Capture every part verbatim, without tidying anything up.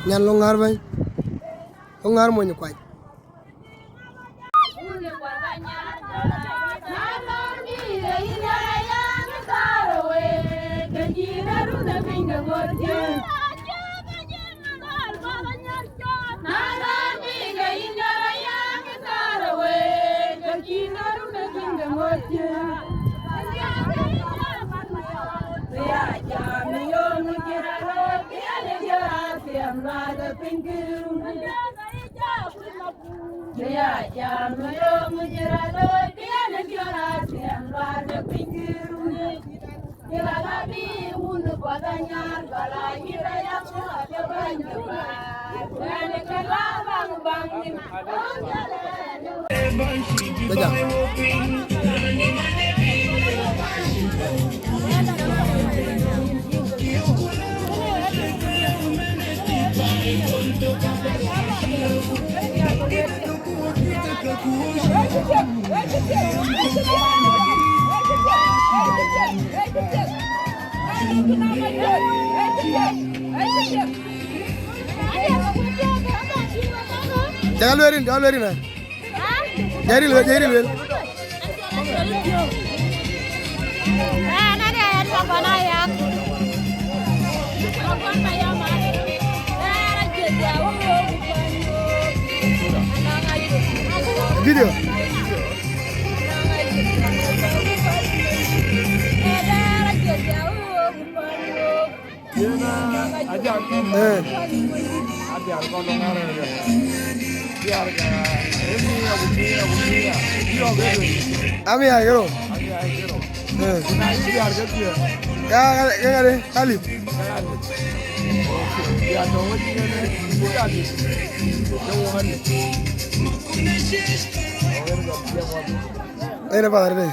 Nyan Loŋar bɛ̈ny, Loŋar mony kuac. Jaka luerin, jaka luerin, eh? Jari luel, jari luel. Video. Yen, ah, Ajak. Eh. Adiar kɔn lɔ ŋarɛ. Diar ka, emi aku mia, aku mia. Diɔk ëdë. Amia kero. Amia kero. Eh. Kuna diar ke tiɛ. Ka, ka, ka, ka, ka lip. Ka lip. Okay. Diar tɔ wä ti ne, ku ka lip. Ke wä lip. Ënë path arëët.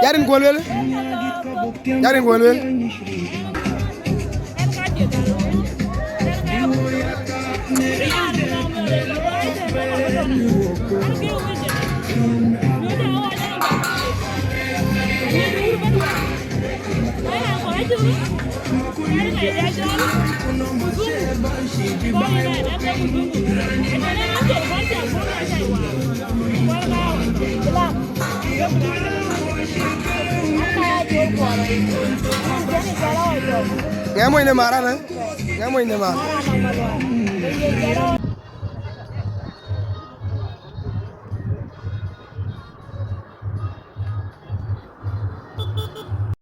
Jarin kuɔl wel. Jarin kuɔl wel. Ŋɛ mony në mar anë? Ŋɛ mony në mar?